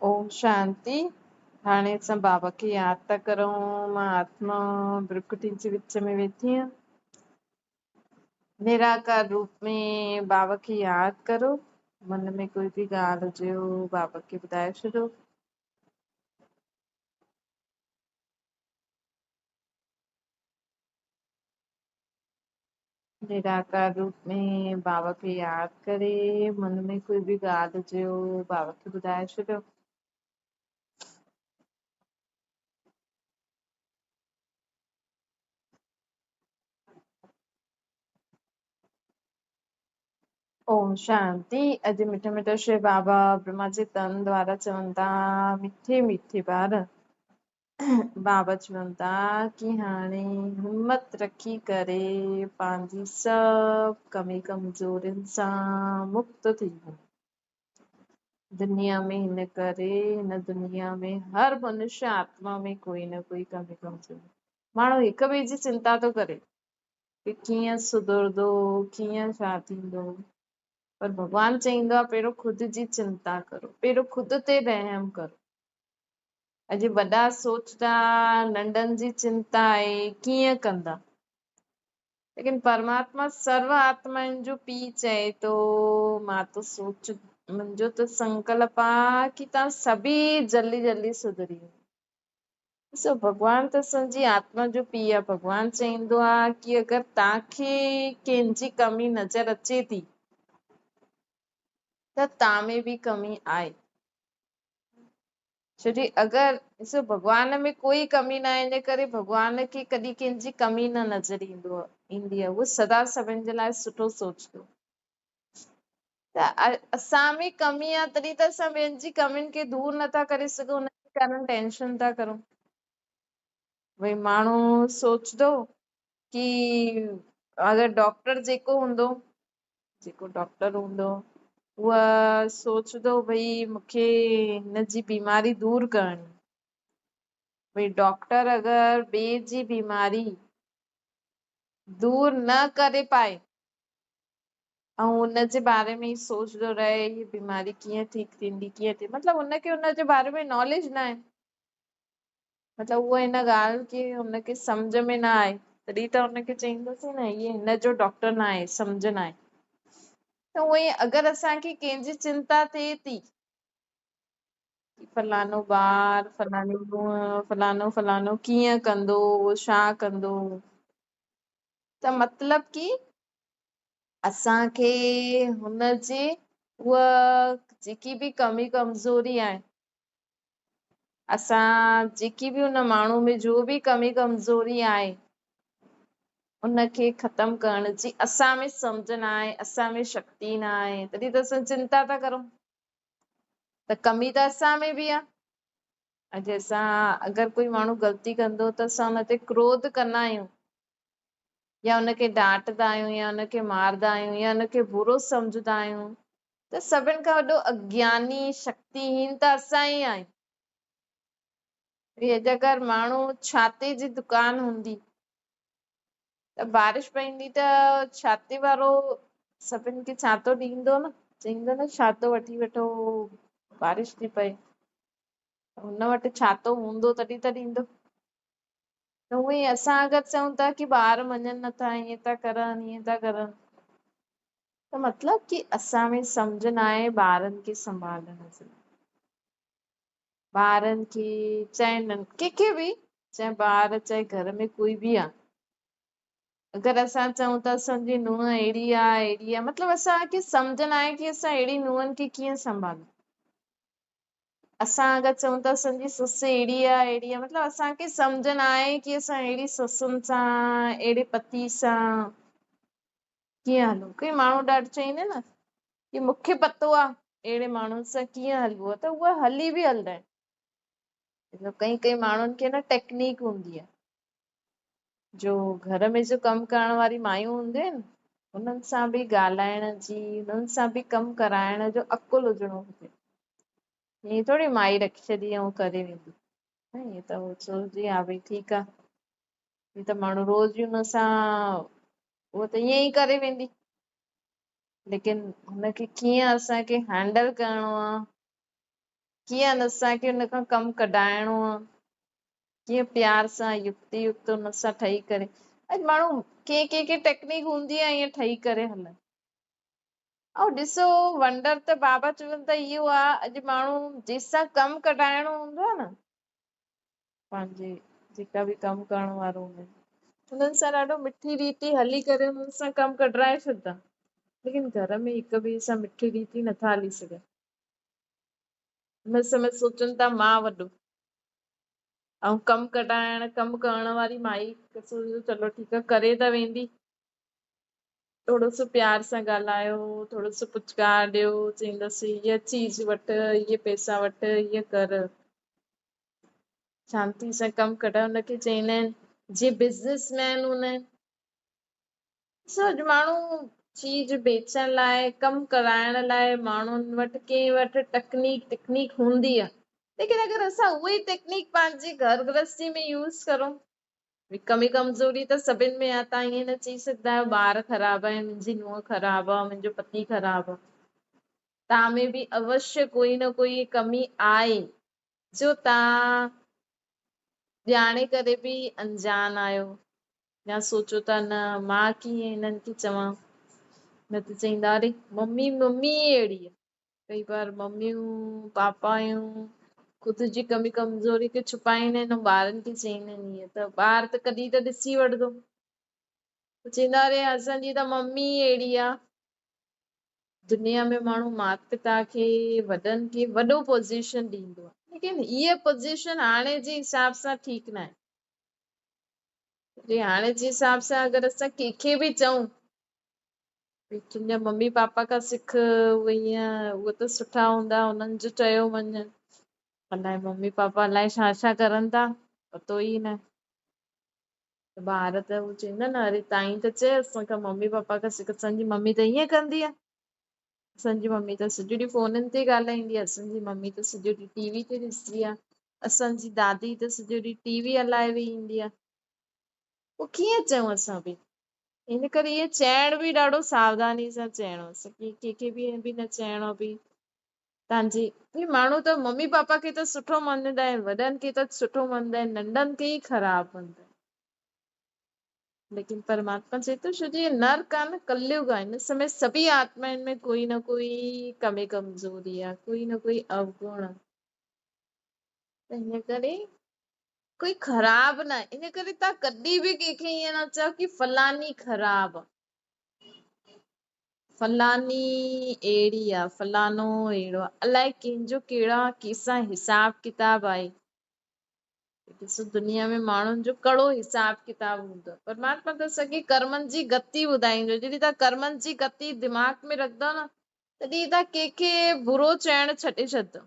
اوم شانتي. هاڻي اسان بابا کي ياد ٿا ڪرون. مان آتما برڪٽي جي وچ ۾ ويٺي آهيان. نراڪار روپ ۾ بابا کي ياد ڪرو. من ۾ ڪوئي به ڳالهه هجي بابا کي ٻڌائي ڇڏو. نراڪار روپ ۾ بابا کي ياد ڪري من ۾ ڪوئي به ڳالهه هجي بابا کي ٻڌائي ڇڏيو. اوم شانتي. اڄ مٺا مٺا شري بابا برهما جي تن دوارا چون ٿا، مٺي مٺي ٻار، بابا چون ٿا ڪي هاڻي همت رکي ڪري پنهنجي سڀ ڪمي ڪمزورين سان مڪت ٿي وڃو. دنيا ۾ هن ڪري هن دنيا ۾ هر منشيه آتما ۾ ڪوئي نه ڪوئي ڪمي ڪمزوري. ماڻهو هڪ ٻئي جي چنتا ٿو ڪري ڪي ڪيئن سڌرندو، ڪيئن ڇا ٿيندو، پر ڀڳوان چئيندو آهي پهريون خود جي چنتا ڪرو، پهريون خود تي رحم ڪرو. اڄ وڏا سوچدا ننڍن جي چنتا آهي ڪيئن ڪندا، ليڪن پرماتما سرو آتمائن جو پيءُ چئي ٿو مان ته سوچ منهنجو ته سنڪلپ آ ڪي توهان سڀئي جلدي جلدي سڌري وڃو. ڏسو ڀڳوان ته اسان جي آتما جو پيءُ آ. ڀڳوان چئيندو آ ڪي اگر توهان کي ڪنهن جي ڪمي نظر اچي ٿي ته توهان ۾ به ڪمي آهي. ڇو جي اگر ڏسو ڀڳوان ۾ ڪوئي ڪمي نه آهي، ان ڪري ڀڳوان کي ڪڏهن ڪنهن جي ڪمي نه نظر ايندي آهي. اهو سدا سڀني جي لاءِ سٺو سوچندو. ته اسان ۾ ڪمي آهي تڏهن ته اسان ٻين جي ڪمين کي دور نٿا ڪري سگهون، ان جي ڪارڻ ٽينشن ٿا ڪرون. ڀئي ماڻهو سوچندو ڪي اگر ڊاڪٽر جيڪو هوندو، جيڪو ڊاڪٽر هوندو اها سوچندو ڀئي مونکي هن جي بيماري دور ڪرڻي. ڀئي ڊاڪٽر اگر ٻئي جي بيماري دور نه ڪري پائي ۽ ان جي باري ۾ ئي سوچندو رهي هيءَ بيماري ڪيئن ٺيڪ ٿيندي، ڪيئن ٿي، مطلب هن کي هن جي باري ۾ ناليج نه آهي، مطلب اها هن ڳالهه کي هن کي سمجهه ۾ نه آئي، تڏهن ته هن کي چئينداسين نه هيءَ هن جو ڊاڪٽر نه آهي، سمجهه نه آهي. ته اها ئي اگر اسان کي ڪنهن جي چنتا ٿئي ٿي ڪي فلاڻو ٻار، فلاڻي ننهن، فلاڻو فلاڻو ڪيئن ڪندو، ڇا ڪندو، ته مطلب ڪي اسان کي هن جي اها جيڪي به ڪمي ڪمزوري آهي، اسان جيڪي به هن ماڻهو ۾ جو به ڪمي ڪمزوري آهي ان کي ختم ڪرڻ جي اسان ۾ سمجهه نه آهي، اسان ۾ شڪتي نه آهي، تڏهن ته اسان چنتا ٿا ڪرون. ته ڪمي ته اسان ۾ به آهي. اڄ اسان اگر ڪوئي ماڻهو غلطي ڪندو ته اسان هن تي ڪروڌ ڪندا آهيون يا هن کي ڊانٽدا آهيون يا هن کي ماردا آهيون يا هن کي برو سمجهندا آهيون، ته سڀني کان وڏو اگياني شڪتيهين ته اسان ئي آهيون. اڄ اگر ماڻهو ڇاتي جي دڪان هوندي ته بارش پوندي ته ڇاتي وارو سڀني کي ڇاتو ڏيندو نه، چئيندو نه ڇاتو وٺي وٺو، بارش ٿي پئي، هن وٽ ڇاتو هوندو تڏهن ته ڏيندو. ته اونئن ئي اسان اگر چئون ٿا ڪي ٻار مڃن نٿا، ائين ٿا ڪرن، ائين ٿا ڪرن، ته مطلب ڪي اسان ۾ سمجهه نه آهي ٻارن کي سنڀالڻ جي. ٻارن کي چاهي ڪنهن کي به، چاهي ٻار چاهي گهر ۾ ڪوئي به آهي، اگر اسان چئون ٿا اسان جي ننهن اهڙي آهي اهڙي آهي، مطلب اسان کي سمجهه نه آهي ڪي اسان اهڙي ننهن کي ڪيئن سنڀالون. اسان اگر چئون ٿا اسان جي سس اهڙي آهي اهڙي آهي، مطلب اسان کي سمجهه نه آهي ڪي اسان اهڙي سسن سان اهڙي پتي سان ڪيئن هلون. ڪئي ماڻهو ڏاڍو چئيندا آهن نه ڪي مون کي پتو آهي اهڙي ماڻهن سان ڪيئن هلبو آهي، ته اها هلي به هلندا آهن. مطلب ڪئي ڪئي ماڻهن کي نه ٽيڪنيڪ هوندي آهي، جو گهر ۾ جو ڪم ڪرڻ واري مايون هونديون آهن انهن سان به ڳالهائڻ جي، انهن سان به ڪم ڪرائڻ جو عقل هجڻو کپي. ائين ٿوري مائي رکي ڇڏي ۽ ڪري ويندي، ائين ته هو سوچجي ها ڀئي ٺيڪ آهي، هي ته ماڻهو روز ئي هن سان اهو ته ائين ئي ڪري ويندي، ليڪن هن کي ڪيئن اسان کي هينڊل ڪرڻو آهي، ڪيئن اسان کي ان کان ڪم ڪڍائڻو آ، ڪيئن پيار سان يڪتي يڪت ان سان ٺهي ڪري. اڄ ماڻهو ڪنهن ڪنهن کي ٽيڪنيڪ هوندي آ ائين ٺهي ڪري هلن. ۽ ڏسو ونڊر ته بابا چون ٿا اهو آ، اڄ ماڻهو جنهن سان ڪم ڪڍائڻو هوندو آ نه، پنهنجي جيڪا به ڪم ڪرڻ وارو هوندو آهن، انهن سان ڏاڍو مٺي ريتي هلي ڪري انهن سان ڪم ڪڍرائي ڇڏندا، ليڪن گهر ۾ هڪ ٻئي سان مٺي ريتي نٿا هلي سگهن. ان سمي سوچن ٿا مان وڏو ۽ ڪم ڪڍائڻ ڪم ڪرڻ واري مائي سوچيو چلو ٺيڪ آ ڪري ته ويندي، ٿورو سو پيار سان ڳالهايو، ٿورو سو پچڪار ڏيو، چئيندس هيء چيز وٺ، هيء پئسا وٺ، هيء ڪر. شانتي سان ڪم ڪڍايو. ان کي چئيندا آهن جي بزنس مين هوندا آهن. ڏسو اڄ ماڻهو چيز بيچڻ لاء، ڪم ڪرائڻ لاء ماڻهن وٽ ڪنهن وٽ ٽيڪنيڪ ٽيڪنيڪ هوندي آهي، ليڪن اگر اسان اها ئي ٽيڪنيڪ پنهنجي گهر گرهستي ۾ يوز ڪرون، ڪمي ڪمزوري ته سڀن ۾ آ، تان ائين نه چئي سگهندا آهيو ٻار خراب آهن، منهنجي نونهن خراب آ، منهنجو پتي خراب آ. تان ۾ به اوشيه ڪوئي نه ڪوئي ڪمي آهي جو تان ڄاڻي ڪري به انجان آهيو يا سوچو ٿا نه مان ڪيئن هنن کي چوان، نه ته چئيندا اري ممي ممي ئي اهڙي آ. ڪئي بار مميون پاپايون خود جي ڪمي ڪمزوري کي ڇپائيندا آهن ۽ ٻارن کي چئيندا آهن ائين ته ٻار ته ڪڏهن ته ڏسي وٺندو، چئيندا اري اسان جي ته ممي ئي اهڙي آ. دنيا ۾ ماڻهو مات پتا کي وڏن کي وڏو پوزيشن ڏيندو آهي، ليڪن هيء پوزيشن هاڻي جي حساب سان ٺيڪ ناهي. جي هاڻي جي حساب سان اگر اسان ڪنهن کي به چئون تنهنجا ممي پاپا کان سک، اهي ائين اهي ته سٺا هوندا، انهن جو چيو مڃ. الائي ممي پاپا الائي ڇا ڇا ڪرن ٿا، پتو ئي نه. ته ٻار ته هو چوندا نه اري تائين ته چئي اسان کان ممي پاپا کان سک، اسان جي ممي ته ائين ڪندي آهي، اسان جي ممي ته سڄو ڏينهن فونن تي ڳالهائيندي آهي، اسان جي ممي ته سڄو ڏينهن ٽي وي تي ڏسندي آهي، اسان جي دادي ته سڄو ڏينهن ٽي وي هلائي ويهي ايندي آهي. پوء ڪيئن چئون اسان به؟ ان ڪري اهو چئڻ به ڏاڍو ساوڌاني سان چئڻو، ڪنهن کي به ائين به نه چئڻو به تان جي هي ماڻهو ته ممي پاپا کي ته سٺو مڃندا آهن، وڏن کي ته سٺو مڃندا آهن، ننڍن کي ئي خراب مڃندا آهن. ليڪن پرماتما چئي ٿو ڇو جو هي نرڪ آهي نه ڪليگ آهي، هن سمي سڀئي آتمائن ۾ ڪوئي نه ڪوئي ڪمي ڪمزوري آهي، ڪوئي نه ڪوئي اوگڻ آهي، ته هن ڪري ڪوئي خراب نه آهي. ان ڪري تان ڪڏهن به ڪنهن کي ائين نه چئو ڪي فلاني خراب آهي، فلاني اهڙي آ، فلانو اهڙو آ، الائي ڪنهن جو ڪهڙا ڪنهن سان حساب ڪتاب آهي. ڏسو دنيا ۾ ماڻهن جو ڪهڙو حساب ڪتاب هوندو آهي. پرماتما ته اسان کي ڪرمن جي گتي ٻڌائيندو آهي. جڏهن توهان ڪرمن جي گتي دماغ ۾ رکندؤ نه، تڏهن توهان ڪنهن کي برو چئڻ ڇڏي ڇڏندؤ.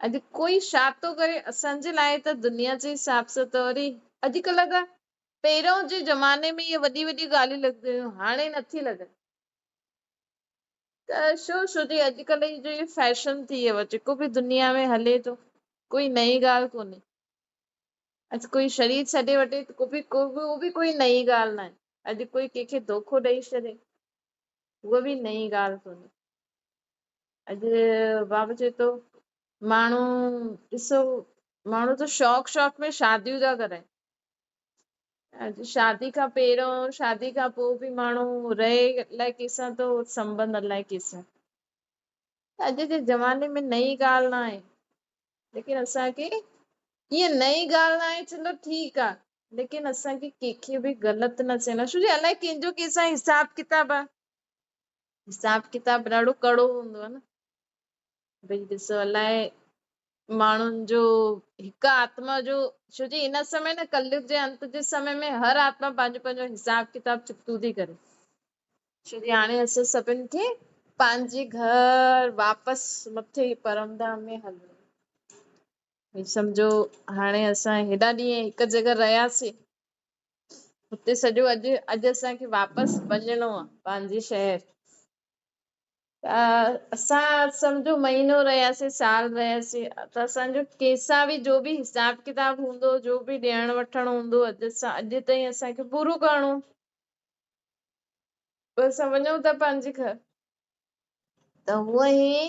اڄ ڪوئي ڇا ٿو ڪري اسان جي لاء ته دنيا جي حساب سان ته وري اڄڪلهه ته پهريون جي زماني ۾ اهي وڏي وڏي ڳالهيون لڳنديون هيون، هاڻي نٿي لڳن. ته ڇو؟ ڇو جي اڄڪلهه هي جو هي فيشن ٿي ويو آهي، جيڪو به دنيا ۾ هلي ٿو، ڪوئي نئين ڳالهه ڪونهي. اڄ ڪوئي شرير ڇڏي وٺي ته ڪو به ڪو به اهو به ڪوئي نئين ڳالهه ناهي. اڄ ڪوئي ڪنهن کي دوکو ڏئي ڇڏي، اها به نئين ڳالهه ڪونهي. اڄ بابا چئي ٿو ماڻهو ڏسو ماڻهو ته شوق شوق ۾ شاديون ٿا ڪرائين. اڄ شادي کان پهريون شادي کان پوء به ماڻهو رهي الائي ڪنهن سان ٿو سنٻنڌ الائي ڪنهن سان. اڄ جي زماني ۾ نئين ڳالهه نه آهي، ليڪن اسان کي ائين نئين ڳالهه نه آهي چلو ٺيڪ آهي، ليڪن اسان کي ڪنهن کي به غلط نه چئڻو آهي، ڇو جو الائي ڪنهن جو ڪنهن سان حساب ڪتاب آهي. حساب ڪتاب ڏاڍو ڪڙو هوندو آهي نه، ڀئي ڏسو الائي ماڻهن جو هڪ آتما جو، ڇو جي ان سمي نه ڪليگ جي انت جي سمي ۾ هر آتما پنهنجو پنهنجو حساب ڪتاب چڪتو ٿي ڪري. ڇو جي هاڻي اسان سڀن کي پنهنجي گهر واپس مٿي پرمڌام ۾ هلڻو. ڀئي سمجهو هاڻي اسان هيڏا ڏينهن هڪ جڳهه رهياسين، هتي سڄو اڄ اڄ اسان کي واپس وڃڻو آ پنهنجي شهر. ته اسان سمجهو مهينو رهياسين، سال رهياسين، ته اسان جو ڪنهن سان به جو به حساب ڪتاب هوندو، جو به ڏيڻ وٺڻ هوندو، اڄ اسان اڄ تائين اسان کي پورو ڪرڻو، پوء اسان وڃون ٿا پنهنجي گهر. ته هونئن ئي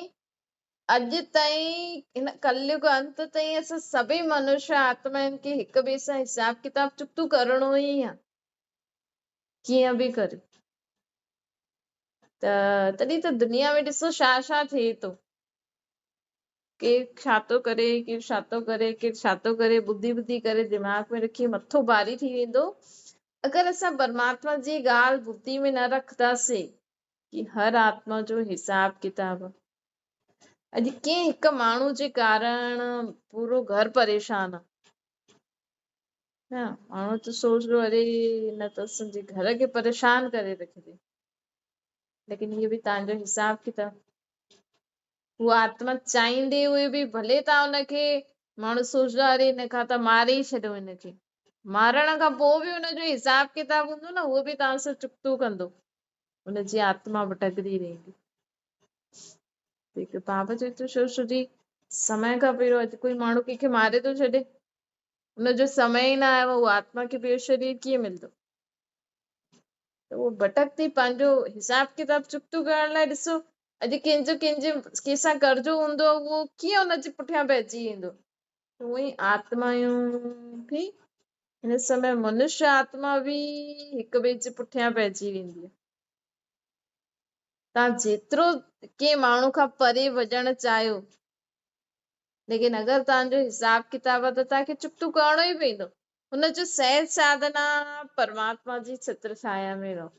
اڄ تائين هن ڪليگ انت تائين اسان سڀئي منشيه آتمائن کي هڪ ٻئي سان حساب ڪتاب چڪتو ڪرڻو ئي آهي، ڪيئن به ڪري. ته تڏهن ته دنيا ۾ ڏسو ڇا ڇا ٿئي ٿو، ڪير ڇا ٿو ڪري، ڪير ڇا ٿو ڪري، ڪير ڇا ٿو ڪري، ٻڌي ٻڌي ڪري دماغ ۾ رکي مٿو ڀاري ٿي ويندو. اگر اسان پرماتما جي ڳالهه ٻڌي ۾ نه رکنداسين ڪي هر آتما جو حساب ڪتاب، اڄ ڪنهن هڪ ماڻهو جي ڪارڻ پورو گهر پريشان آ. نه ماڻهو ته سوچندو اري نه ته اسان جي گهر کي پريشان ڪري رکي اٿئي، ليڪن هيء به توهان جو حساب ڪتاب. هو آتما چاهيندي هئي به ڀلي توهان ان کي، ماڻهو سوچندو اري هن کان ته ماري ئي ڇڏيو هن کي، مارڻ کان پوء به ان جو حساب ڪتاب هوندو نه، اهو به توهان سان چڪتو ڪندو، ان جي آتما ڀٽڪندي رهندي. هڪ بابا چئي ٿو شو شو جي سمي کان پهريون اڄ ڪوئي ماڻهو ڪنهن کي ماري ٿو ڇڏي، ان جو سمي ئي نه آيو، اهو آتما کي ٻيو شرير ڪيئن ملندو؟ ته اهو ڀٽڪندي پنهنجو حساب ڪتاب چڪتو ڪرڻ لاء ڏسو اڄ ڪنهن جو ڪنهن جي ڪنهن سان قرضو هوندو اهو ڪيئن ان جي پٺيان پئجي ويندو. اهي آتمائون به هن سمي منشيه آتما به هڪ ٻئي جي پٺيان پئجي ويندي. توهان جيترو ڪنهن ماڻهو کان پري وڃڻ چاهيو، ليڪن اگر توهان جو حساب ڪتاب آهي ته توهان کي چڪتو ڪرڻو ئي پوندو. هن جو سهج ساڌنا پرماتما جي ڇتر ڇايا ۾ رهو.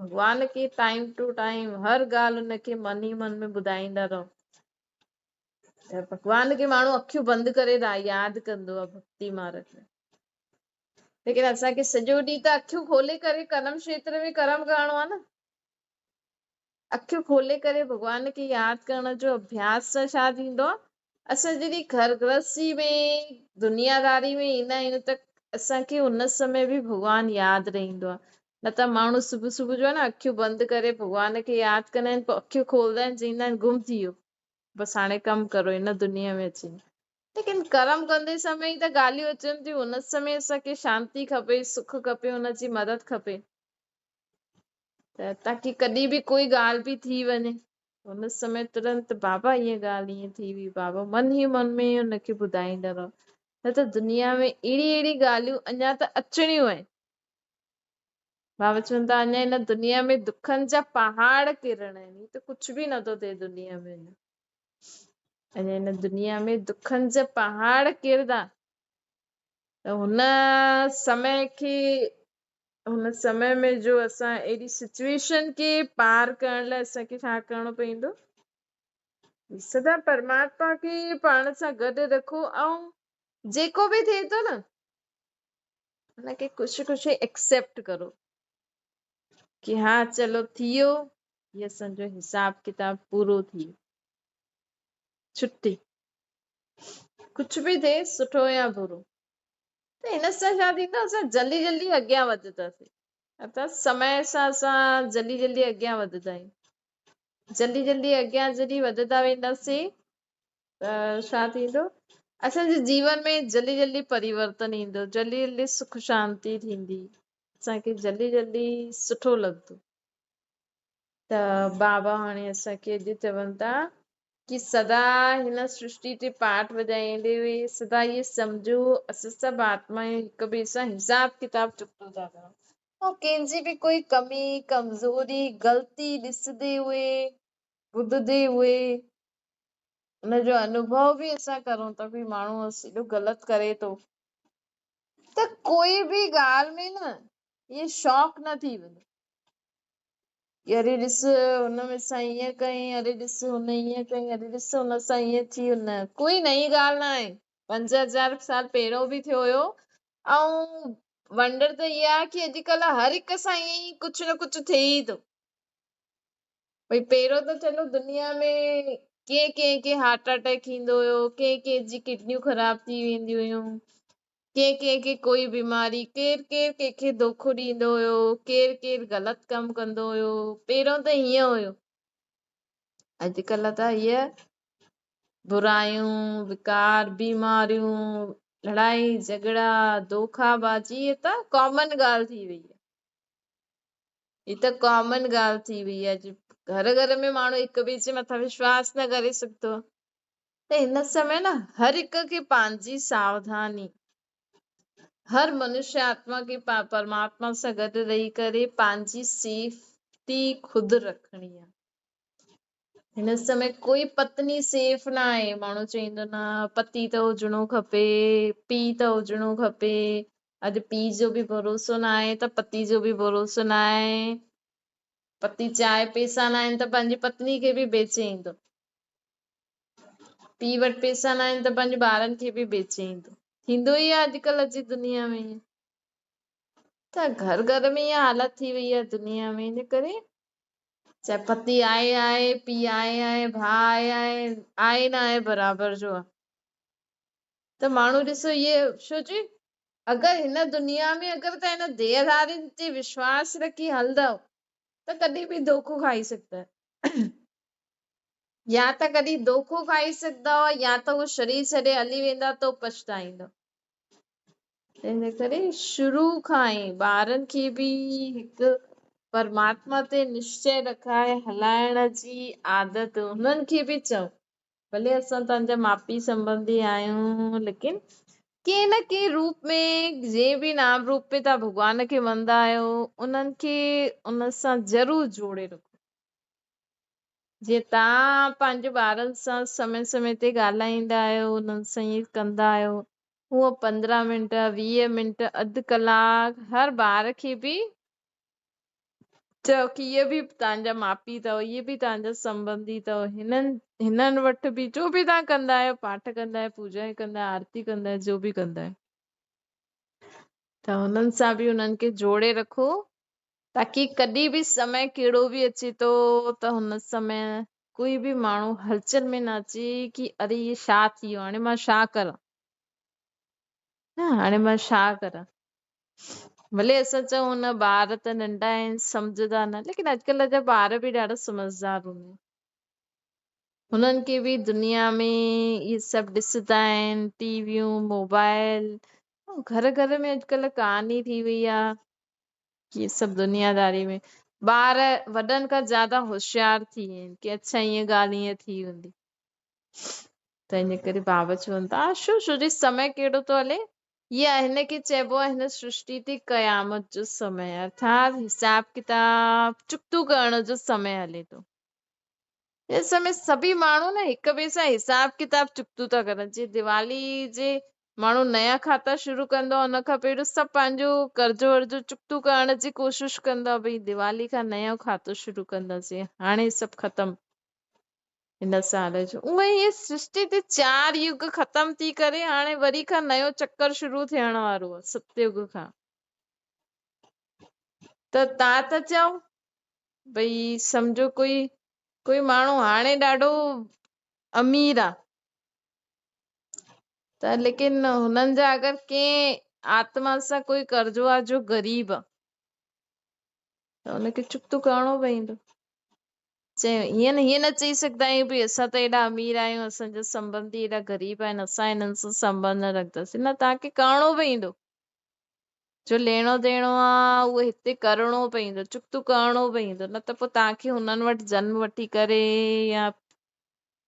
ڀڳوان کي ٽائيم ٽو ٽائيم هر ڳالهه ان کي من ئي من ۾ ٻڌائيندا رهو. ته ڀڳوان کي ماڻهو اکيون بند ڪري ياد ڪندو آهي ڀڳتي مارگ ۾، ليڪن اسان کي سڄو ڏينهن ته اکيون کولي ڪري ڪرم کيتر ۾ ڪرم ڪرڻو آهي نه. اکيون کولي ڪري ڀڳوان کي ياد ڪرڻ جو اڀياس سان ڇا ٿيندو آهي، اسان جڏهن گهر گرهستي ۾ دنياداري ۾ ايندا آهيون ته اسان کي ان سمي به ڀڳوان ياد رهندو آهي. نه ته ماڻهو صبح صبح جو نه اکيون بند ڪري ڀڳوان کي ياد ڪندا آهن، پوء اکيون کولندا آهن چئيندا آهن گم ٿي ويو، بس هاڻي ڪم ڪرو هن دنيا ۾ اچي. ليڪن ڪرم ڪندي سمي ئي ته ڳالهيون اچن ٿيون، ان سمي اسان کي شانتي کپي، سک کپي، ان جي مدد کپي، ته تاڪي ڪڏهن به ڪوئي ڳالهه به ٿي وڃي ان سمي ترنت بابا هيء ڳالهه ائين ٿي وئي، بابا من ئي من ۾ ان کي ٻڌائيندا رهو. نه ته دنيا ۾ اهڙي اهڙي ڳالهيون اڃا ته اچڻيون آهن. بابا چون ٿا اڃا هن دنيا ۾ دکن جا پهاڙ ڪرڻا آهن، هي ته ڪجهه به نٿو ٿئي دنيا ۾ اڃا. اڃا هن دنيا ۾ دکن جا پهاڙ ڪردا ته هن سمي کي، هن سمي ۾ جو اسان اهڙي سچويشن کي پار ڪرڻ لاء اسان کي ڇا ڪرڻو پوندو؟ سدا پرماتما کي پاڻ سان گڏ رکو ۽ جيڪو به ٿئي ٿو نه هن کي خوشي خوشي ايڪسيپٽ ڪرو ڪي ها چلو ٿي ويو، هي اسان جو حساب ڪتاب پورو ٿي ويو، ڇٽي، ڪجهه به ٿئي سٺو يا برو. ته هن سان ڇا ٿيندو، اسان جلدي جلدي اڳيان وڌنداسين. ارٿات سمي سان اسان جلدي جلدي اڳيان وڌندا آهيون. جلدي جلدي اڳيان جڏهن وڌندا وينداسين ته ڇا ٿيندو، اسان جي جيون ۾ جلدي جلدي پريورتن ايندو، جلدي جلدي سک شانتي ٿيندي، اسان کي جلدي جلدي سٺو لڳندو. ته بابا هاڻي اسان کي اڄ چون ٿا ڪي سدا هن سرشٽي تي پاٺ وڄائيندي هئي سدا اهي سمجهو اسان سڀ آتمائون هڪ ٻئي سان حساب ڪتاب چڪتو ٿا ڪرون ۽ ڪنهن جي به ڪوئي ڪمي ڪمزوري غلطي ڏسندي هئي ٻڌندي هئي ان جو انوڀو به اسان ڪرون ٿا ڪوئي ماڻهو ايڏو غلط ڪري ٿو ته ڪوئي به ڳالهه ۾ نه اهي شوق نه ٿي وڃو ڪي اري ڏس هن ۾ سان ائين ڪئين، اري ڏس هن ائين ڪئين، اري ڏس هن سان ائين ٿي ويو. نه، ڪوئي نئين ڳالهه نه آهي. 5000 سال پهريون به ٿيو هيو ۽ ونڊر ته اها آهي ڪي اڄڪلهه هر هڪ سان ائين ئي ڪجهه نه ڪجهه ٿئي ئي ٿو. ڀئي پهريون ته چلو دنيا ۾ ڪنهن ڪنهن کي هارٽ اٽيڪ ايندو هيو، ڪنهن ڪنهن جي ڪڊنيون خراب ٿي وينديون هيون، ڪنهن ڪنهن کي ڪوئي بيماري، ڪير ڪير ڪنهن کي دوکو ڏيندو هيو، ڪير ڪير غلط ڪم ڪندو هيو، پهريون ته هيئن هيو. اڄڪلهه ته هيء برايون، وڪار، بيماريون، لڙائي جهڳڙا، دوکا بازي هي ته ڪامن ڳالهه ٿي وئي آهي. هي ته ڪامن ڳالهه ٿي وئي آهي. گهر گهر ۾ ماڻهو هڪ ٻئي جي مٿان وشواس نه ڪري سگهندو آهي. ته هن سمي نه هر هڪ کي پنهنجي ساوڌاني، هر منشيه آتما کي پرماتما سان گڏ رهي ڪري پنهنجي سيفٽي خود رکڻي آهي. هن سمي ڪوئي پتني سيف نه آهي. ماڻهو چئيندو نه پتي ته هجڻو کپي، پيء ته هجڻو کپي. اڄ پيء جو به ڀروسو نه آهي ته پتي جو به ڀروسو نه آهي. پتي چاهي پئسا نه آهن ته پنهنجي پتني کي به بيچي ايندو. پيء وٽ پئسا نه آهن ته پنهنجي ٻارن کي به بيچي ايندو. ٿيندو ئي آهي اڄڪلهه جي دنيا ۾ ائين. ته گهر گهر ۾ اها حالت ٿي وئي آهي دنيا ۾، ان ڪري چاهي پتي آهي آهي، پيء آهي آهي، ڀاء آهي آهي، آهي نه آهي برابر جو آهي. ته ماڻهو ڏسو اهي ڇو جي اگر هن دنيا ۾ اگر توهان هن ديهڌارين تي وشواس رکي هلندؤ ته ڪڏهن به دوکو کائي سگهندا آهيو. يا ته ڪڏهن دوکو کائي سگهندؤ يا ته هو شرير ڇڏي هلي ويندا ته پڇتائيندؤ. تنهن ڪري شروع کان ئي ٻارن کي به هڪ پرماتما تي نشچي رکائي هلائڻ جي عادت هنن کي به چئو، ڀلي اسان توهان جا ماء پيء سنٻنڌي آهيون، ليڪن ڪنهن نه ڪنهن روپ ۾ جنهن به نام روپ ۾ توهان ڀڳوان کي مڃندا آهيو، انهن کي ان سان ضرور جوڙي رکو. جيئن توهان پنهنجي ٻارن سان سمي سمي تي ڳالهائيندا آهيو، انهن سان ائين ڪندا آهيو، هونء 15 منٽ، 20 منٽ، اڌ ڪلاڪ هر ٻار کي به چئو ڪي اهي به توهان جا ماء پيء اٿو، اهي به توهان جا سنٻنڌي اٿو، هنن وٽ به جو به توهان ڪندا آهيو، پاٺ ڪندا آهيو، پوڄا ڪندا آهيو، آرتي ڪندا آهيو، جو به ڪندا آهيو ته هنن سان به انهن کي جوڙي رکو، تاڪي ڪڏهن به سمي ڪهڙو به اچي ٿو ته هن سمي ڪوئي به ماڻهو هلچل ۾ نه اچي ڪي اري هي ڇا ٿي ويو، هاڻي مان ڇا ڪران، نه هاڻي مان ڇا ڪران. ڀلي اسان چئون نه ٻار ته ننڍا آهن سمجهندا نه، ليڪن اڄڪلهه جا ٻار به ڏاڍا سمجهدار هوندا آهن. هنن کي به دنيا ۾ اهي سڀ ڏسندا آهن، ٽي ويون، موبائل، گهر گهر ۾ اڄڪلهه ڪهاڻي ٿي وئي آهي ڪي سڀ دنياداري ۾ ٻار وڏن کان زياده هوشيار ٿي ويا آهن ڪي اڇا ائين ڳالهه ائين ٿي هوندي. ته ان ڪري بابا چون ٿا شو شو جي سمي ڪهڙو ٿو هلي، يا هن کي چئبو آهي هن سرشٽي تي قيامت جو سمي، ارٿات حساب ڪتاب چڪتو ڪرڻ جو سمي هلي ٿو. هن سمي سڀئي ماڻهو نه هڪ ٻئي سان حساب ڪتاب چڪتو ٿا ڪرن. جيئن ديوالي جي ماڻهو نيا کاتا شروع ڪندو آهي، ان کان پهريون سڀ پنهنجو قرضو ورضو چڪتو ڪرڻ جي ڪوشش ڪندا، ڀئي ديوالي کان نيو کاتو شروع ڪنداسين، هاڻي سڀ ختم هن سال جو. اونئن ئي هي سرشٽي تي 4 يگ ختم ٿي ڪري هاڻي وري کان نيو چڪر شروع ٿيڻ وارو آهي ست يگ کان. ته تان ته چئو ڀئي سمجهو ڪوئي ماڻهو هاڻي ڏاڍو امير آ ته ليڪن هنن جا اگر ڪنهن آتما سان ڪوئي قرضو آ جو غريب آ ته ان کي چڪتو ڪرڻو پوندو. چيو ائين نه، هيئن نه چئي سگهندا آهيون ڀئي اسان ته ايڏا امير آهيون، اسان جا سنٻنڌي ايڏا غريب آهن، اسان هنن سان سنٻنڌ نه رکنداسين. نه، توهان کي ڪرڻو پوندو. جو ليڻو ديڻو آ اهو هتي ڪرڻو پوندو، چڪتو ڪرڻو پوندو، نه ته پوء توهان کي هنن وٽ جنم وٺي ڪري يا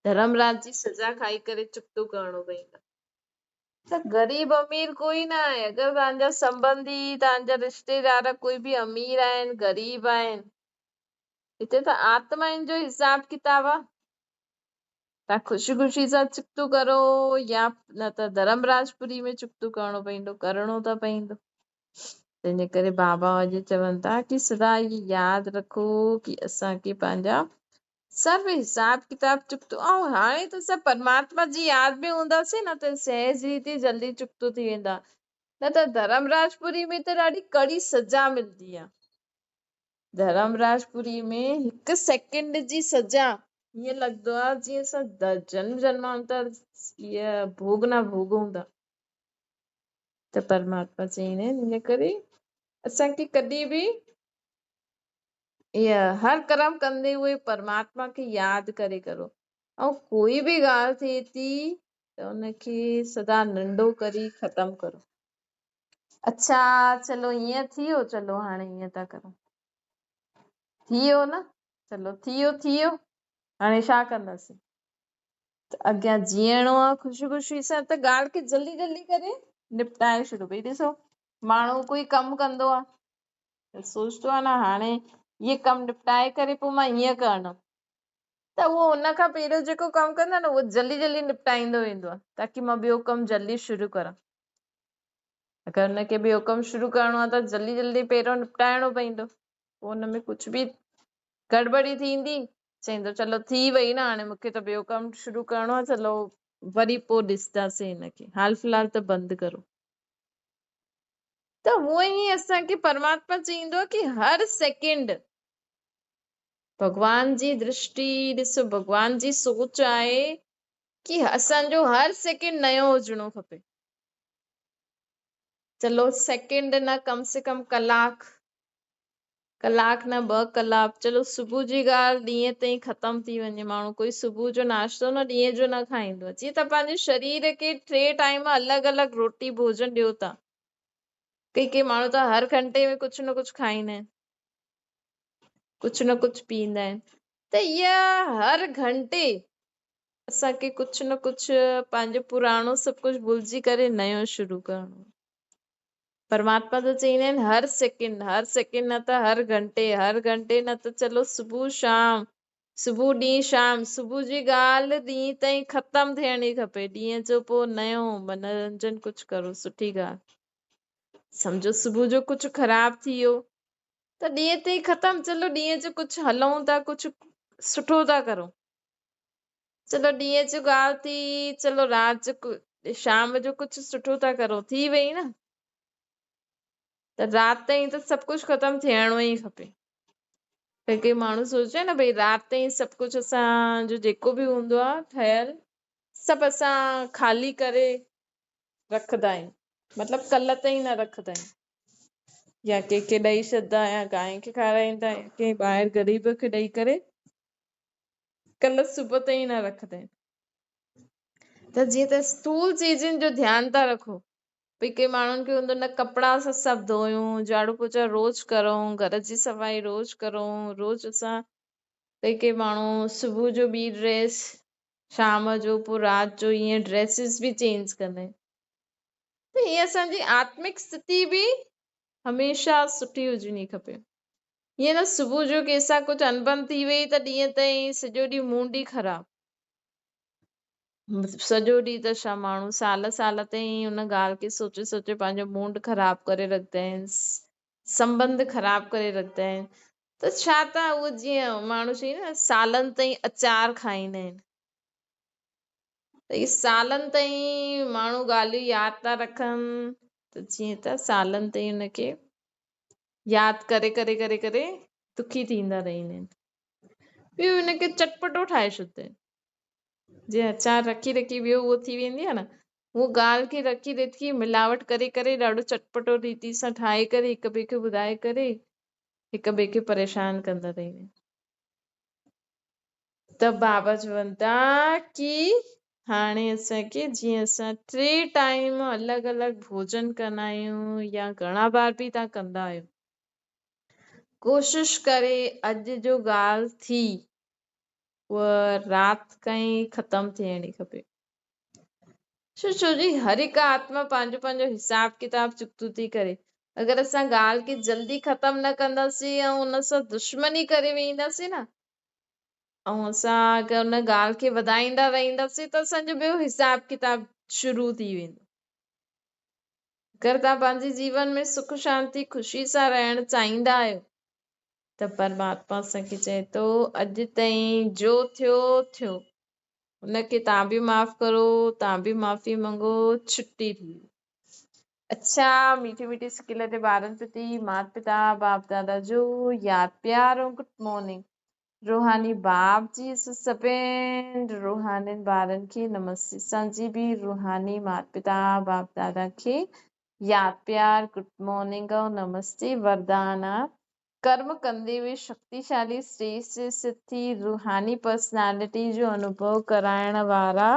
ڌرمراج جي سزا کائي ڪري چڪتو ڪرڻو پوندو. ته غريب امير ڪوئي نه آهي، اگر توهان جا سنٻنڌي، توهان جا رشتيدار ڪوئي به امير آهن، غريب آهن، هتي ته آتمائن جو حساب ڪتاب آ. توهان خوشي خوشي سان چڪتو ڪرو يا نه ته ڌرمراجپوري ۾ چڪتو ڪرڻو پوندو، ڪرڻو ته پوندو. تنهن جي ڪري بابا اڄ چون ٿا ڪي سدا هي ياد رکو ڪي اسان کي پنهنجا سڀ حساب ڪتاب چڪتو، ۽ هاڻي ته سڀ پرماتما جي ياد ۾ هونداسين نه ته سهج ريتي جلدي چڪتو ٿي ويندا، نه ته ڌرمراجپوري ۾ ته ڏاڍي ڪڙي سزا ملندي آ. ڌرمراجپوري ۾ هڪ سيڪنڊ جي سزا ائين لڳندو آ جيئن اسان جنم جنمانتر اها ڀوڳنا ڀوڳون ٿا. ته پرماتما چئين آهن ان ڪري اسان کي ڪڏهن به اها هر ڪرم ڪندي اهي پرماتما کي ياد ڪري ڪرو، ۽ ڪوئي به ڳالهه ٿئي ٿي ته ان کي سدا ننڍو ڪري ختم ڪرو. اڇا چلو ائين ٿي ويو، چلو هاڻي ائين ٿا ڪرون، ٿي ويو نه، چلو ٿي ويو ٿي ويو، هاڻي ڇا ڪنداسين؟ ته اڳيان جيئڻو آ خوشي خوشي سان ته ڳالهه کي جلدي جلدي ڪري نپٽائي ڇڏو. ڀئي ڏسو ماڻهو ڪوئي ڪم ڪندو آ ته سوچندو آ نه هاڻي هيء ڪم نپٽائي ڪري پوء مان هيئن ڪرڻم، ته اهو ان کان پهريون جيڪو ڪم ڪندو آ نه اهو جلدي جلدي نپٽائيندو ويندو آ تاڪي مان ٻيو ڪم جلدي شروع ڪران. اگر ان کي ٻيو ڪم شروع ڪرڻو آ ته جلدي جلدي پهريون نپٽائڻو پوندو، پوء ان ۾ ڪجهه به گڙٻڙي ٿيندي چئيندو چلو ٿي وئي نه هاڻي مونکي ته ٻيو ڪم شروع ڪرڻو آ، چلو وري پوء ڏسنداسين هن کي، حال في الحال ته بند ڪرو. ته هونئن ئي اسان کي پرماتما چئيندو آ ڪي هر سيڪنڊ ڀڳوان جي درشٽي ڏسو، ڀڳوان جي سوچ آهي ڪي اسان جو هر سيڪنڊ نيو هجڻو کپي. چلو سيڪنڊ نه ڪم سي ڪم ڪلاڪ، ڪلاڪ نه ٻه ڪلاڪ، چلو صبح جي ڳالهه ڏينهن تائين ختم ٿي وڃي. ماڻهو ڪوئي صبح جو ناشتو نه ڏينهن جو نه کائيندو آهي. جيئن ته پنهنجي شرير کي ٽي ٽائيم الڳ الڳ روٽي ڀوڄن ڏيو ٿا. ڪي ڪي ماڻهو ته هر گهنٽي ۾ ڪجهه نه ڪجهه کائيندا آهن، ڪجهه نه ڪجهه پيئندا آهن. ته اها هر گهنٽي اسان کي ڪجهه نه ڪجهه پنهنجو پراڻو سڀ ڪجهه ڀلجي ڪري نيو شروع ڪرڻو. پرماتما ته چئيندا آهن هر سيڪنڊ، هر سيڪنڊ نه ته هر گهنٽي، هر گهنٽي نه ته چلو صبح شام، صبح ڏينهن شام، صبح جي ڳالهه ڏينهن تائين ختم ٿيڻي کپي. ڏينهن جو پوء نيو منورنجن ڪجهه ڪرو، سٺي ڳالهه سمجهو. صبح جو ڪجهه خراب ٿي ويو ته ڏينهن تائين ختم، چلو ڏينهن جو ڪجهه هلون ٿا، ڪجهه سٺو ٿا ڪرون، چلو ڏينهن جو ڳالهه ٿي، چلو رات جو شام جو ڪجهه سٺو ٿا ڪرون، ٿي وئي نه. ته رات تائين ته سڀ ڪجهه ختم ٿيڻو ئي کپي. ڪي ڪي ماڻهو سوچي نه ڀئي رات تائين سڀ ڪجهه اسان جو جيڪو به هوندو آ ٺهيل سڀ اسان خالي ڪري رکندا آهيون، مطلب ڪلهه تائين نه رکندا آهيون، يا ڪنهن کي ڏئي ڇڏندا يا گانء کي کارائيندا يا ڪنهن ٻاهر غريب کي ڏئي ڪري ڪلهه صبح تائين نه رکندا آهن. ته جيئن ته اسٿول چيزن جو ڌيان ٿا رکو، ڀئي ڪي ماڻهن کي هوندو نه ڪپڙا اسان سڀ ڌويون، جهاڙو پوچا روز ڪرون، گهر جي صفائي روز ڪرون، روز اسان ڪي ڪي ماڻهو صبح جو ٻي ڊريس، شام جو پوء رات جو ائين ڊريسز به چينج ڪندا آهن. ته ائين اسان جي آتمڪ اسٿتي به هميشه سٺي هجڻي کپي. ائين نه صبح جو ڪنهن سان ڪجهه انبن ٿي وئي ته ڏينهن تائين سڄو ڏينهن موڊ ئي خراب، سڄو ڏينهن ته ڇا ماڻهو سال سال تائين ان ڳالهه کي سوچي سوچي پنهنجو موڊ خراب ڪري رکندا آهن، سنٻنڌ خراب ڪري رکندا آهن. ته ڇا ته اهو جيئن ماڻهو چئي نه سالن تائين اچار کائيندا آهن، ته اهي سالن تائين ماڻهو ڳالهيون ياد ٿا رکن، ته جيئن ته سالن تائين ان کي ياد ڪري ڪري ڪري ڪري دکي ٿيندا رهندا آهن. ٻيو ان کي چٽپٽو ٺاهي ڇڏيندا آهن، جيئن اچار رکي رکي ٻيو اهو ٿي ويندي آهي نه، اهو ڳالهه کي رکي رکي ملاوٽ ڪري ڪري ڏاڍو چٽپٽو ريتي سان ٺاهي ڪري هڪ ٻئي کي ٻڌائي ڪري هڪ ٻئي کي پريشان ڪندا رهندا آهن. ته بابا چون ٿا ڪي هاڻي اسان کي جيئن اسان ٽي ٽائيم الڳ الڳ ڀوڄن ڪندا آهيون يا گهڻا بار به توهان ڪندا آهيو، ڪوشش ڪري اڄ جو ڳالهه ٿي اها رات کان ئي ختم ٿيڻي کپي. ڇو ڇو جي هر هڪ آتما پنهنجو پنهنجو حساب ڪتاب چڪتو ٿي ڪري. اگر اسان ڳالهه کي جلدي ختم نه ڪنداسين ۽ ان سان دشمني ڪري ويهنداسين نه، ۽ اسان اگر ان ڳالهه کي وڌائيندا رهنداسين ته اسان جو ٻيو حساب ڪتاب شروع ٿي ويندو. اگر توهان پنهنجي جيون ۾ سک شانتي خوشي سان رهڻ چاهيندا آهيو ته پرماتما اسان کي چئي ٿو اڄ تائين جو ٿيو ٿيو، ان کي توهان به معاف ڪرو، توهان به معافي منگو، ڇٽي ٿي وئي. اڇا ميٺي ميٺي سڪيل تي ٻارن پرتي مات پتا باپ دادا جو ياد پيار ۽ گڊ مارننگ. روحاني باپ جي سڀين روحانين ٻارن کي نمستي. اسان جي به روحاني مات پتا باپ دادا کي ياد پيار گڊ مارننگ ۽ نمستي. وردان آ ڪرم ڪندي به شڪتيشالي اسٽيج تي اسٿت ٿي روحاني پرسنالٽي جو انوڀو ڪرائڻ وارا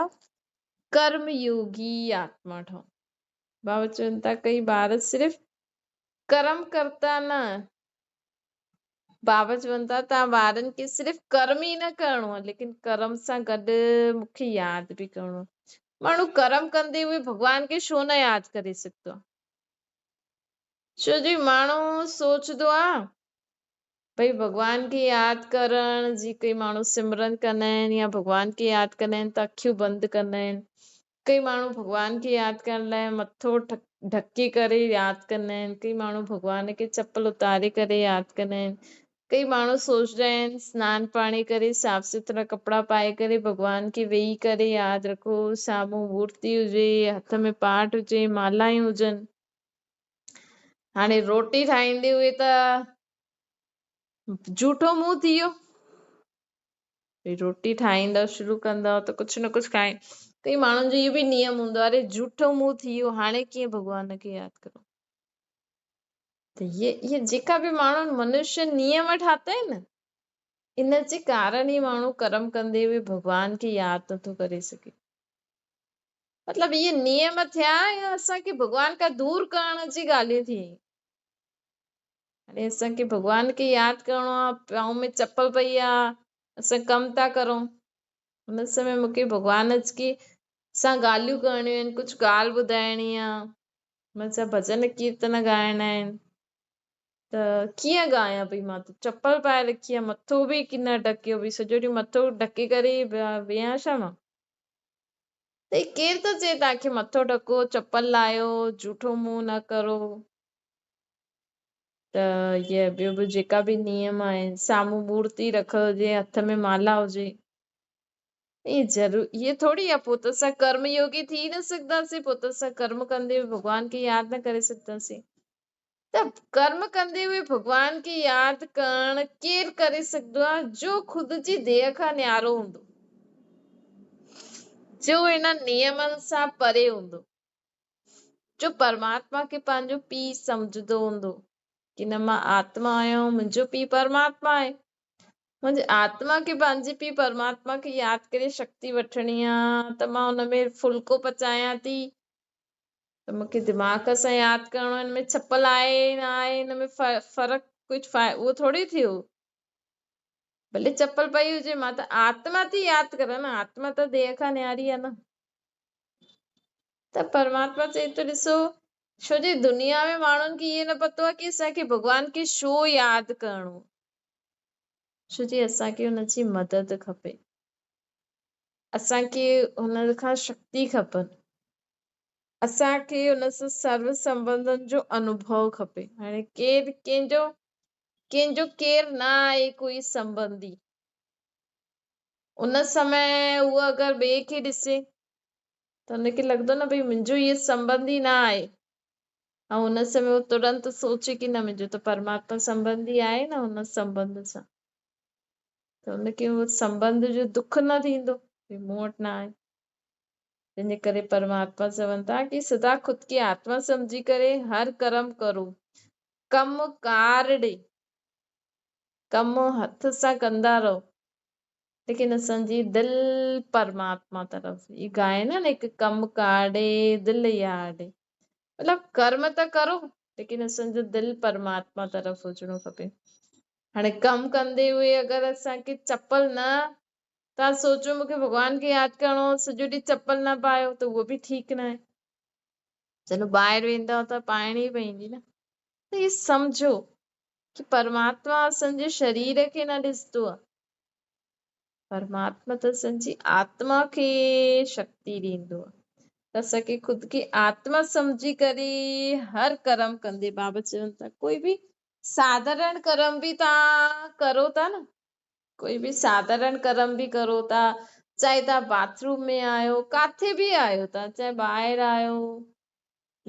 ڪرم يوگي آتما ٺهو. بابا چون ٿا ڪئي ٻار صرف ڪرم ڪرتا نه بابا چون ٿا توهان ٻارن کي صرف ڪرم ئي نه ڪرڻو آهي ليڪن ڪرم سان گڏ مون کي ياد به ڪرڻو آهي. ماڻهو ڪرم ڪندي هوئي ڀڳوان کي ڇو نه ياد ڪري سگهندو آهي؟ ڇو جو ماڻهو سوچندو آهي ڀئي ڀڳوان کي ياد ڪرڻ جي ڪئي ماڻهو سمرن ڪندا آهن يا ڀڳوان کي ياد ڪندا آهن ته اکيون بند ڪندا آهن. ڪئي ماڻهو ڀڳوان کي ياد ڪرڻ لاء مٿو ڍڪي ڪري ياد ڪندا آهن. ڪئي ماڻهو ڀڳوان کي چپل اتاري ڪري ياد ڪندا آهن. ڪئي ماڻهو سوچدا آهن سنان پاڻي ڪري صاف سٿرا ڪپڙا پائي ڪري ڀڳوان کي ويهي ڪري ياد رکو، سامهون مورتي هجي، هٿ ۾ پاٺ هجي، مالايون هجن. هاڻي روٽي ٺاهيندي هئي ته جوٺو منهن ٿي ويو. ڀئي روٽي ٺاهيندا شروع ڪندا ته ڪجهه نه ڪجهه کائي. ڪئي ماڻهن جو اهو به نيم هوندو آهي اري جوٺو منهن ٿي ويو هاڻي ڪيئن ڀڳوان کي ياد ڪرون. ته اهي جيڪا به ماڻهن منشيه نيم ٺاتا آهن ان جي ڪارڻ ئي ماڻهو ڪرم ڪندي به ڀڳوان کي ياد نٿو ڪري سگهي. مطلب اهي نيم ٿيا يا اسان کي ڀڳوان کان دور ڪرڻ جي ڳالهيون ٿي ويون. هاڻي اسان کي ڀڳوان کي ياد ڪرڻو آ، پانء ۾ چپل پئي آ، اسان ڪم ٿا ڪرون، ان سمي مون کي ڀڳوان کي سان ڳالهيون ڪرڻيون آهن، ڪجهه ڳالهه ٻڌائڻي آ، هن سان ڀڄن ڪيرتن ڳائڻا آهن، ته ڪيئن ڳايان پئي؟ مان ته چپل پائي رکي آ، مٿو به نه ڍڪيو پئي، سڄو ڏينهن مٿو ڍڪي ڪري ويهان ڇا مان؟ ته هي ڪير ٿو چئي توهان کي مٿو ڍڪو، چپل لاهيو، جوٺو منهن نه ڪرو؟ ته هي ٻيو به جيڪا به نيم آهن، سامهون مورتي رکيل هجي، هٿ ۾ مالا هجي، ائين ضرور اهي ٿوري آهي. پوء ته اسان ڪرم يوگي ٿي نه سگهنداسين، پوء ته اسان ڪرم ڪندي به ڀڳوان کي ياد نه ڪري سگهنداسين. ته ڪرم ڪندي به ڀڳوان کي ياد ڪرڻ ڪير ڪري سگهندو آهي؟ جو خود جي ديهه کان نيارو هوندو، جو انهن نيمن سان پري هوندو، جو پرماتما کي پنهنجو پيء سمجهندو هوندو ڪي نه مان آتما آهيان، منهنجو پيء پرماتما آهي، منهنجي آتما کي پنهنجي پيء پرماتما کي ياد ڪري شڪتي وٺڻي آ ته مان ان ۾ ڦلڪو پچايان ٿي ته مون کي دماغ سان ياد ڪرڻو هن ۾ ڇپل آهي نه آهي هن ۾ فرق ڪجهه اهو ٿوري ٿيو. ڀلي چپل پئي هجي مان ته آتما ٿي ياد ڪران نه، آتما ته ديهه کان نياري آ نه. ته پرماتما چئي ٿو ڏسو ڇو جي دنيا ۾ ماڻهن کي اهو نه پتو آهي ڪي اسان کي ڀڳوان کي ڇو ياد ڪرڻو، ڇو جي اسان کي ان جي مدد کپي، اسان کي ان کان شڪتي کپن، اسان کي ان سان سرو سنبنڌن جو انوڀو کپي. هاڻي ڪير ڪنهن جو ڪنهن جو ڪير نه آهي ڪوئي سنبنڌي، ان سمي هو اگر ٻئي کي ڏسي ته هن کي لڳندو نه ڀئي منهنجو هيء سنبنڌي نه آهي، ۽ ان سمي هو ترنت سوچي ڪي نه منهنجو ته پرماتما سنبنڌي آهي نه، ان سنبنڌ سان ته هن کي اهو سنبنڌ جو دک نه ٿيندو ڀئي مون وٽ نه آهي. تنهن جي ڪري پرماتما چون ٿا ڪي سدا خود کي آتما سمجهي ڪري هر ڪرم ڪرو، ڪم ڪار ڏي، ڪم هٿ سان ڪندا رهو، ليڪن اسان جي دل پرماتما طرف. هي ڳائن نه هڪ ڪم ڪاڙي دل ياڙي، مطلب ڪرم ته ڪرو ليڪن اسان جو دل پرماتما طرف هجڻو کپي. هاڻي ڪم ڪندي هئي اگر اسان کي چپل نه، تان سوچو مونکي ڀڳوان کي ياد ڪرڻو هو، سڄو ڏينهن چپل نه پايو ته اهو به ٺيڪ نه آهي. جڏهن ٻاهر ويندا ته پائڻي ئي پوندي نه. ته هي سمجهو ڪي پرماتما اسان جي شرير کي نه ڏسندو آهي، پرماتما ته اسان جي آتما کي شڪتي ڏيندو آهي. ته اسان کي خود کي آتما سمجهي ڪري هر ڪرم ڪندي بابا چون ٿا ڪوئي به ساڌارڻ ڪرم به توهان ڪرو ٿا نه، ڪوئي به ساڌارڻ ڪرم به ڪرو ٿا، چاهي توهان باٿ روم ۾ آهيو، ڪاٿي به آهيو توهان، چاهي ٻاهر آهيو،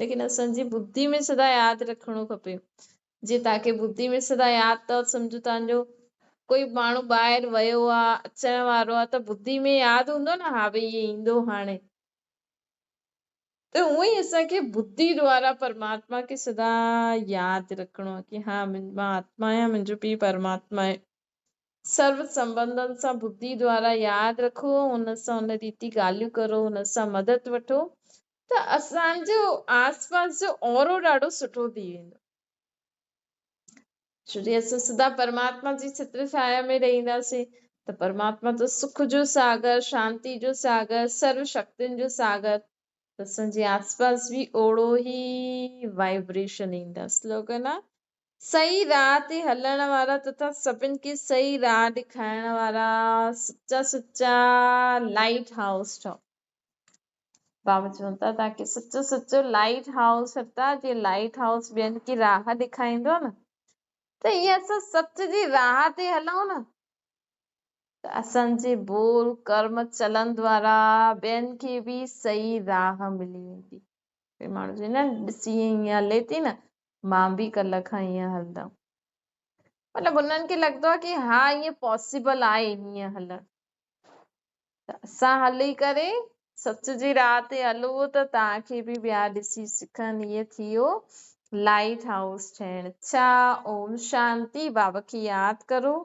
ليڪن اسان جي ٻڌي ۾ سدا ياد رکڻو کپي. جي توهان کي ٻڌي ۾ سدا ياد اٿو، سمجهو توهان جو ڪوئي ماڻهو ٻاهر ويو آ، اچڻ وارو آ، ته ٻڌي ۾ ياد هوندو نه، ها ڀئي هي ايندو هاڻي. ته اونئن ئي اسان کي ٻڌي دوارا پرماتما کي سدا ياد رکڻو آ ڪي ها مان آتما آهيان، منهنجو پيء پرماتما آهي. سرو سنبنڌن سان ٻڌي دوارا ياد رکو، ان سان ان ريتي ڳالهيون ڪرو، ان سان مدد وٺو ته اسان جو آس پاس جو اورو ڏاڍو سٺو ٿي ويندو. ڇو جي اسان سدا پرماتما جي ڇتر ڇايا ۾ رهنداسين ته پرماتما ته سک جو ساگر، شانتي جو ساگر، سرو شڪتين جو ساگر ته اسان جي آس پاس به اوڙو ئي وائبريشن ايندا. سلوگن آ، صحيح راهه تي هلڻ وارا تٿا سڀن کي صحيح راهه ڏيکارڻ وارا سچا سچا لائيٽ هائوس ٺهو. بابا چون ٿا توهان کي سچو سچو لائيٽ هائوس ٺهتا، جيئن لائيٽ هائوس ٻين کي راهه ڏيکاريندو آهي نه، ته ائين اسان سچ جي راهه تي هلون نه ته اسان جي بول، ڪرم، چلن دوارا ٻين کي به صحيح راهه ملي ويندي. ڪوئي ماڻهو چئي نه ڏسي ائين هلي ٿي نه، مان به ڪلهه کان ائين هلندم. مطلب انهن کي لڳندو آهي ڪي ها ائين پاسيبل آهي هيئن هلڻ. ته اسان هلي ڪري سچ جي راهه تي هلو ته توهان کي به ٻيا ڏسي سکن. هيء ٿيو لائيٽ هائوس ٺهڻ. ڇا؟ اوم شانتي. بابا کي ياد ڪرو.